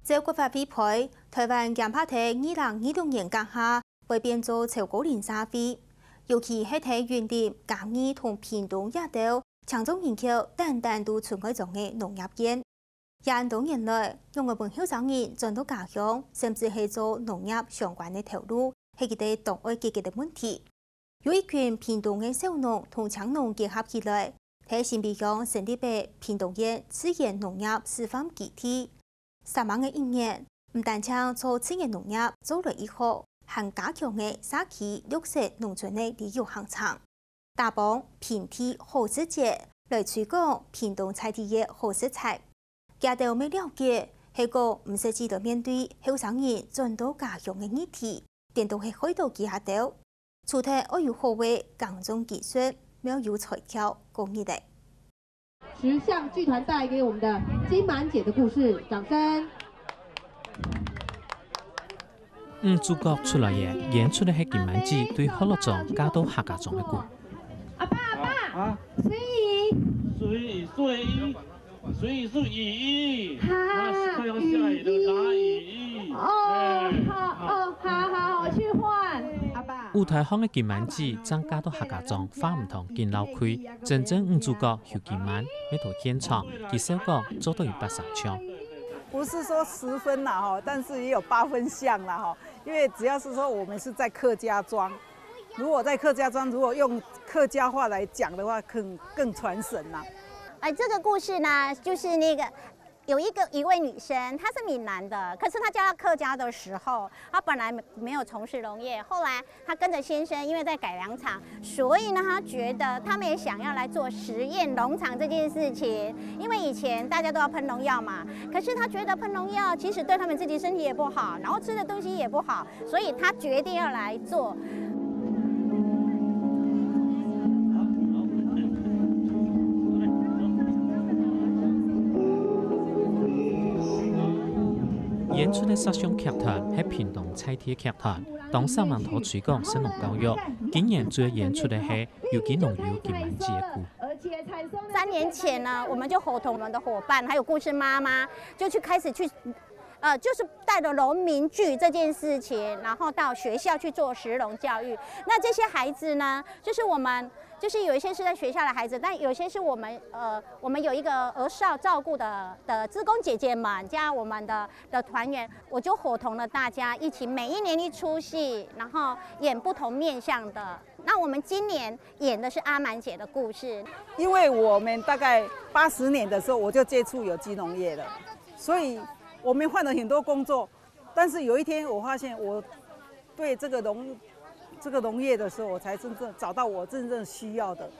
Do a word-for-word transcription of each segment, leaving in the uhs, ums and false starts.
照國發會推，臺灣驚怕在二零二六年該下會變做超高齡社會，尤其係在雲林、嘉義同屏東這兜青壯人口單單都賰愛庄个農業縣。這恁多年來，仰會分後生人轉到家鄉，甚至係做農業相關个頭路，係佢兜當愛解決个問題。 有一群屏東个小農同青農結合起來，在新埤鄉成立个屏東縣自然農業示範基地。煞猛个一年，毋單淨做自然農業做了已好，還加強个社區綠色農村个旅遊行程，打幫平地好時節來推廣屏東在地个好食材。 佢兜乜了解，係講毋使只來面對後生人轉到家鄉个議題，顛倒係害到佢兜。除忒愛有好个耕種技術，乜愛有才調過日仔。時尚劇團帶來給我們的金滿姐的故事，掌聲。女主角出來了，演出个係金滿姊對學老庄嫁到客家庄个故。阿爸，阿爸，啊？水姨。水姨，水姨，水姨是姨姨，哈，她是快要下雨的那姨姨。哦，哎，好，好。哦，好，好，我去換。阿爸。舞台項个金滿姊正嫁到客家庄，化毋同緊老氣，真正女主角邱金滿，乜到現場，佢笑講做到有八三像。 不是說十分啦吼，但是也有八分像啦吼，因為只要是說我們是在客家庄，如果在客家庄，如果用客家話來講的話，更，更傳神啦。哎，這個故事呢，就是那個有一個，一位女生，她是閩南的，可是她嫁到客家的時候，她本來沒有從事農業，後來她跟著先生，因為在改良場，所以呢，她覺得他們也想要來做實驗農場這件事情。因為以前大家都要噴農藥嘛，可是她覺得噴農藥其實對他們自己身體也不好，然後吃的東西也不好，所以她決定要來做。 演出个實想劇團係屏東在地个劇團，當煞猛推廣食農教育。今年主要演出个係有機農友金滿姊个故。三年前呢，我們就伙同我們的夥伴，還有故事媽媽，就去開始去，呃，就是帶著農民劇這件事情，然後到學校去做食農教育。那這些孩子呢，就是我們，就是有一些是在學校的孩子，但有些是我們，呃，我們有一個兒少照顧的，的志工姐姐們，加我們的，的團員，我就伙同了大家一起，每一年一齣戲，然後演不同面向的。那我們今年演的是阿滿姐的故事。因為我們大概八十年的時候，我就接觸有機農業了，所以我們換了很多工作。但是有一天，我發現我對這個農，這個農業的時候，我才真正找到我真正需要的、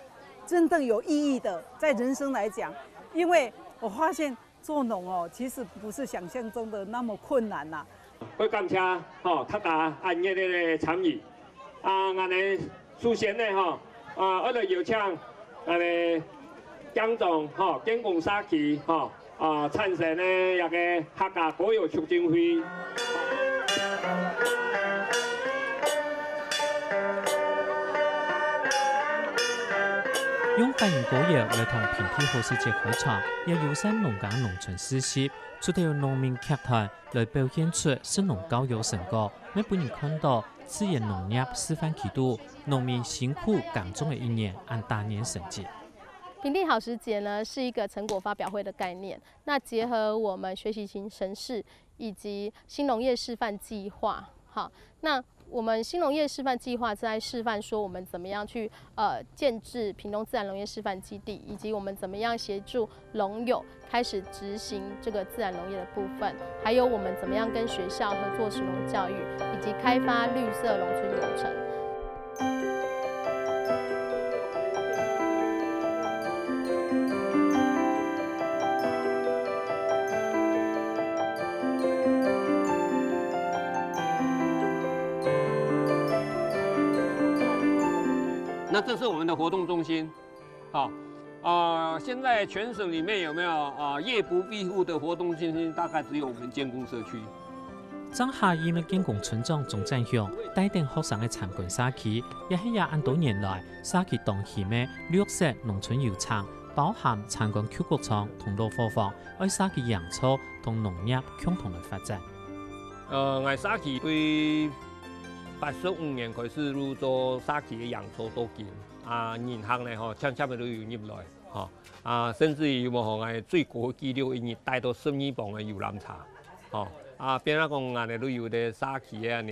真正有意義的，在人生來講。因為我發現做農哦，其實不是想像中的那麼困難吶。好，感謝吼，大家恁熱烈个參與。啊，恁呢首先呢吼，啊，𠊎來邀請恁呢 建庄吼，建功社區吼，啊，產生个一個客家歌謠促進會。用客家歌謠來同平地好時節開場，也友善農家農村事業，除忒有農民劇團來表現出食農教育成果，乜分人看到自然農業示範基地，農民辛苦耕種个一年，恁打眼神蹟。 平地好時節呢，是一個成果發表會的概念。那結合我們學習型城市以及新農業示範計畫，好，那我們新農業示範計畫是在示範說我們怎麼樣去，呃，建置屏東自然農業示範基地，以及我們怎麼樣協助農友開始執行這個自然農業的部分，還有我們怎麼樣跟學校合作食農教育，以及開發綠色農村遊程。 那這是我們的活動中心，好，啊，現在全省裡面有沒有，啊，夜不閉戶的活動中心？大概只有我們建功社區。 正下任个建功村長鍾展雄帶等學生个參觀社區，也係這恁多年來社區當興个綠色農村遊程，包含參觀舊谷倉同老伙房，愛社區營造同農業共同來發展。呃，𠊎社區對八十五年開始就做社區个營造到今，啊，人客呢，吼，漸漸仔都有入來，吼，啊，甚至於有無吼，𠊎最高紀錄一日帶到十二磅个遊覽車，吼，啊，變啊講𠊎呢都有个社區个恁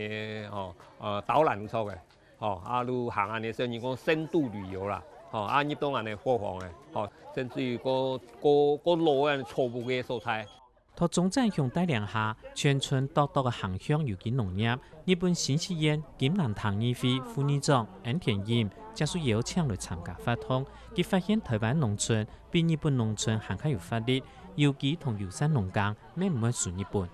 呢，吼，呃，導覽有錯个。 吼，啊，就行恁呢，算人講深度旅遊啦，吼，啊，入到恁呢伙房个，吼，甚至於過，過，過老个草埔个所在。在鍾展雄帶領下，全村獨獨个行向有機農業，日本新四縣金南廳議會副議長安田英接受邀請來參加活動，佢發現臺灣農村比日本農村還較有活力，有機同友善農耕，乜毋會輸日本。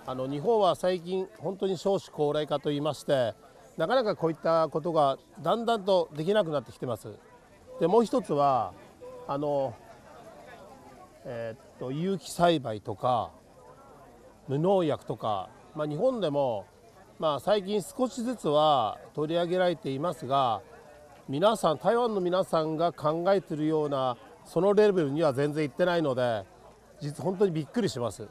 あの日本は最近本当に少子高齢化といいまして、なかなかこういったことがだんだんとできなくなってきてます。で、もう一つは、あの、えーっと、有機栽培とか、無農薬とか、まあ、日本でも、まあ、最近少しずつは取り上げられていますが、皆さん、台湾の皆さんが考えているような、そのレベルには全然いってないので、 本当にびっくりします。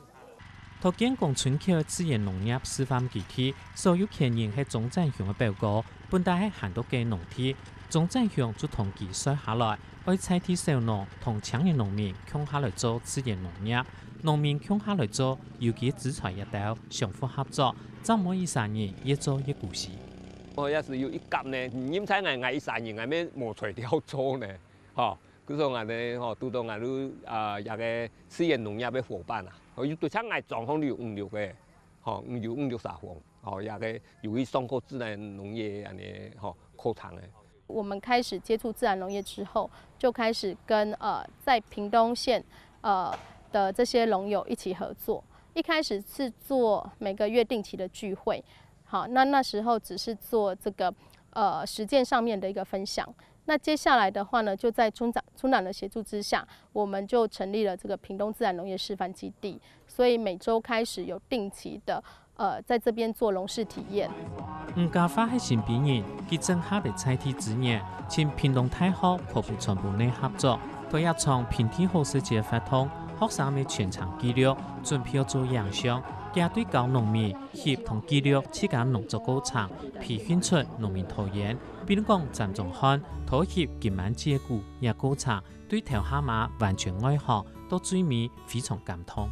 在建功村口个自然農業示範基地，所有權人係鍾展雄个表哥，本來係閒到該農地，鍾展雄就同佢說下來，愛在地小農同青年農民共下來做自然農業。農民共下來做，有機資材一兜，相互合作，正毋會一儕人越做越孤栖。哦，也係有一甲呢，你任在𠊎，𠊎一儕人，𠊎乜無材料做呢，吼。 故所𠊎呢，吼，堵到𠊎兜啊，這个自然農業个伙伴啊，吼，有對像𠊎莊項有五六个，吼，有五六儕伙，吼，這个有去上過自然農業恁呢，吼，課程个。我们开始接触自然农业之后，就开始跟呃在屏东县呃的这些农友一起合作。一开始是做每个月定期的聚会，好，那那时候只是做这个呃实践上面的一个分享。那接下来的话呢，就在村长村长的协助之下，我们就成立了这个屏东自然农业示范基地，所以每周开始有定期的呃在这边做农事体验。吳家發係新埤人，佢整合了在地資源，尋屏東大學科普傳播系合作，在這場平地好設計个活動，學生个全程記錄，準備好做影像，佢對教農民翕同記錄自家農作過程，培訓出農民導演，比如講詹宗翰，討翕金滿節牯這過程，對頭下嘛完全外行，到最尾非常感動。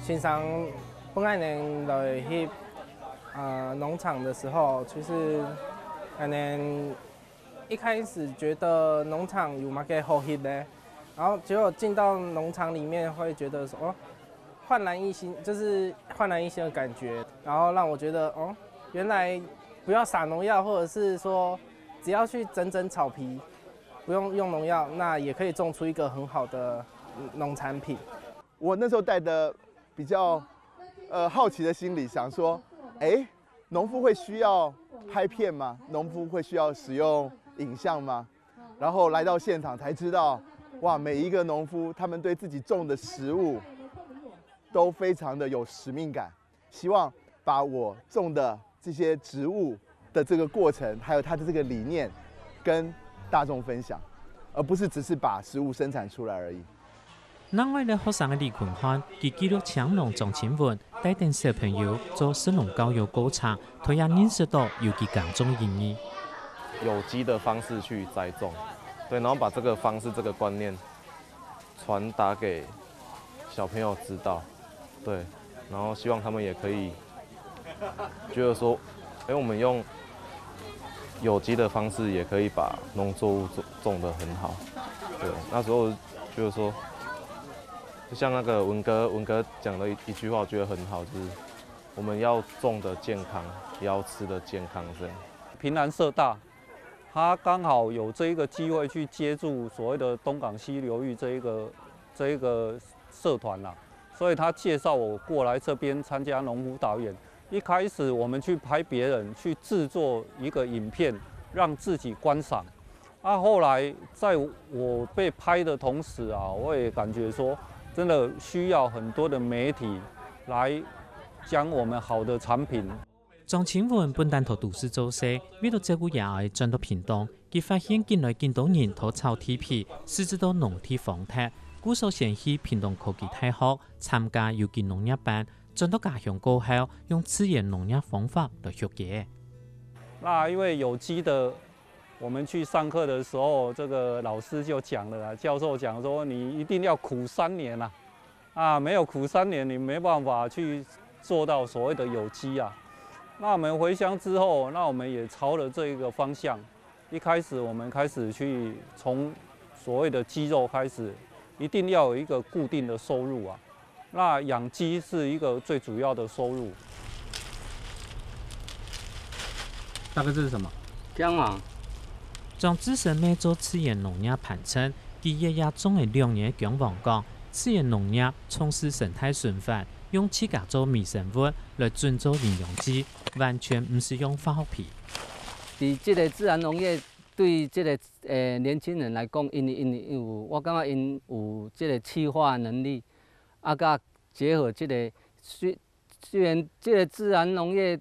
先生本來能來去呃農場的时候，就是可能一开始觉得农场有蛮个好翕的，然后结果进到农场里面会觉得说，哦，焕然一新，就是焕然一新的感觉，然后让我觉得，哦，原来不要撒农药，或者是说只要去整整草皮，不用用农药，那也可以种出一个很好的农产品。我那时候带的比较呃好奇的心理，想说，哎，农夫会需要拍片吗？农夫会需要使用影像吗？然后来到现场才知道，哇，每一个农夫他们对自己种的食物都非常的有使命感，希望把我种的这些植物的这个过程，还有它的这个理念，跟大众分享，而不是只是把食物生产出来而已。另外一个學生个李坤漢，佢記錄青農張清文帶等小朋友做食農教育過程，佢也認識到有機耕種个意義。有机的方式去栽种，对，然后把这个方式、这个观念传达给小朋友知道，对，然后希望他们也可以觉得说，哎，我们用有机的方式也可以把农作物种种得很好。对，那时候就是说，就像那个文哥文哥讲的一一句话，我觉得很好，就是我们要种的健康，也要吃的健康，这样。平南社大，他刚好有这一个机会去接触所谓的东港溪流域这一个这一个社团啦，所以他介绍我过来这边参加农辅导演。一开始我们去拍别人，去制作一个影片，让自己观赏。啊，后来在我被拍的同时啊，我也感觉说，真的需要很多的媒体来将我们好的产品 張清文本旦在都市做事，為著照顧爺哀轉到屏東，佢發現緊來緊多人討炒地皮，甚至到農地荒忒，故所先去屏東科技大學參加有機農業班，轉到家鄉過後，用自然農業方法來畜雞。那因為有機的，我們去上課的時候，這個老師就講了啊，教授講說，你一定要苦三年啊，啊，沒有苦三年，你沒辦法去做到所謂的有機啊。那我們回鄉之後，那我們也朝了這一個方向，一開始我們開始去從所謂的雞肉開始，一定要有一個固定的收入啊。那養雞是一個最主要的收入。大哥，這是什麼？薑黃。張志生乜做自然農業盤整，佢爺爺種了兩年个薑黃講，自然農業重視生態循環，用自家做微生物來準做營養劑，完全毋使用化學肥。佇這个自然農業對這个呃年輕人來講，因為因為有，我感覺因有這个企劃能力，啊，佮結合這个雖雖然這个自然農業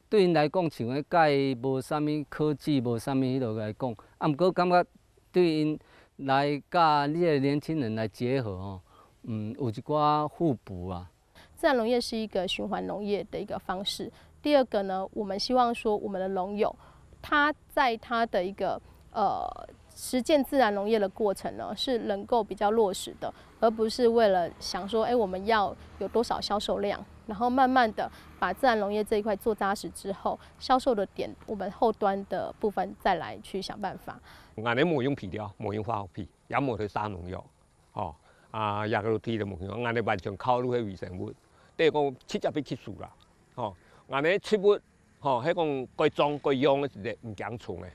對因來講，像个介無啥物科技，無啥物迄落來講，啊，毋過感覺對因來佮這个年輕人來結合吼，嗯，有一寡互補啊。自然農業是一個循環農業的一個方式。第二個呢，我們希望說我們的農友，他在他的一個呃實踐自然農業的過程呢，是能夠比較落实的，而不是為了想說，哎，我們要有多少銷售量，然後慢慢的把自然農業這一塊做扎實之後，銷售的點我們後端的部分再來去想辦法。𠊎等無用肥料，無用化學肥，也無去撒農藥。 吼，啊，也个地都無去，𠊎等完全靠路个微生物，等於講直接去吸收啦。吼，𠊎等植物，吼，係講該種該樣个時節毋驚蟲个，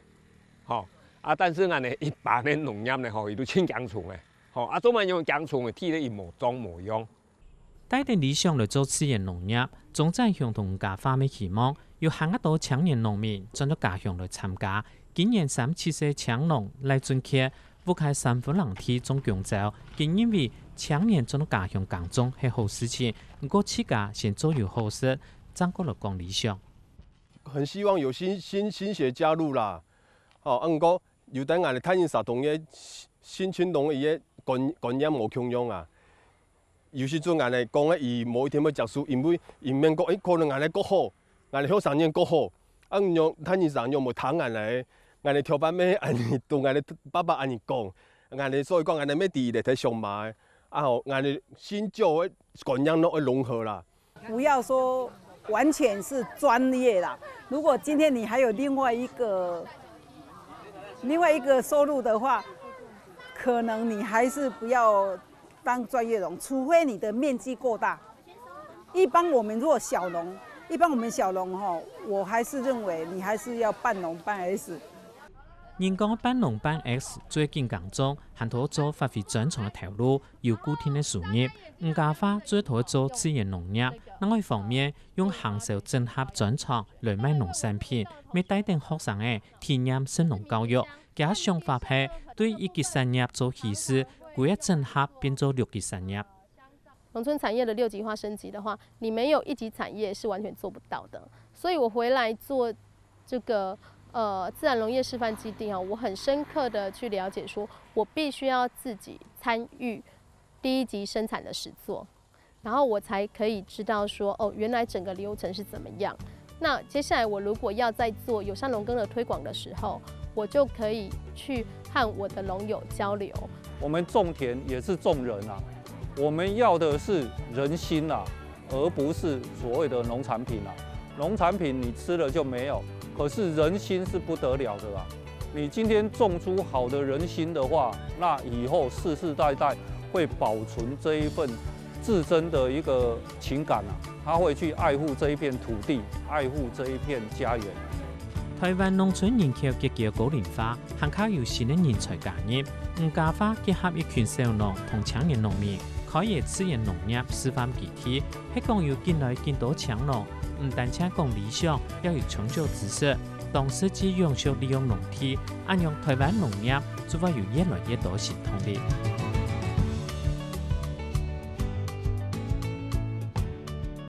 吼，啊，但是𠊎等一般个農業呢，吼，佢都盡驚蟲个，吼，啊，做麼樣驚蟲个，地咧佢無種無用。 帶等理想來做自然農業，鍾展雄同吳家發乜希望有還較多青年農民轉到家鄉來參加。今年三七歲青農賴俊傑，屋下三分零地種弓蕉，佢認為青年轉到家鄉耕種係好事情，毋過自家先做有好食，正過來講理想。很希望有新新新血加入啦，吼，啊，毋過有等𠊎等大人社同个新青農个觀觀念無共樣啊。 有時陣𠊎等講个，佢無一定會接受，因為佢面講，誒，可能𠊎等過好，𠊎等後生人過好，啊，仰大人上仰無聽𠊎等个，𠊎等頭擺乜恁呢同𠊎等爸爸恁呢講，𠊎等所以講𠊎等乜第一个在想嘛，啊吼，𠊎等新舊个觀念攏愛融合啦。不要說完全是專業啦，如果今天你還有另外一個另外一個收入的話，可能你還是不要 當專業農，除非你的面積夠大。一般我們如果小農，一般我們小農吼，我還是認為你還是要半農半 S。人講半農半 S 最緊耕種，還討做發揮專長个頭路，有固定个收入。吳家發最討做自然農業，另外一方面用行銷整合專長來賣農產品，乜帶等學生仔體驗食農教育。 厥想法係對一級產業做起始，歸个整合變做六級產業。農村產業的六級化升級的話，你沒有一級產業是完全做不到的。所以我回來做這個呃自然農業示範基地哈，我很深刻的去了解說，我必須要自己參與第一級生產的實作。 然後我才可以知道說，哦，原來整個流程是怎麼樣。那接下來我如果要再做友善農耕的推廣的時候，我就可以去和我的農友交流。我們種田也是種人啊，我們要的是人心啊，而不是所謂的農產品啊。農產品你吃了就沒有，可是人心是不得了的啊。你今天種出好的人心的話，那以後世世代代會保存這一份 自身的一個情感啊，他會去愛護這一片土地，愛護這一片家園。台灣農村人口結構高齡化，還較有新个人才加入。吳家發結合一群小農同青年農民，開个自然農業示範基地，係講有緊來緊多青農，毋單淨講理想，也有長久知識，當實際永續利用農地，恁樣台灣農業就會有越來越多新動力。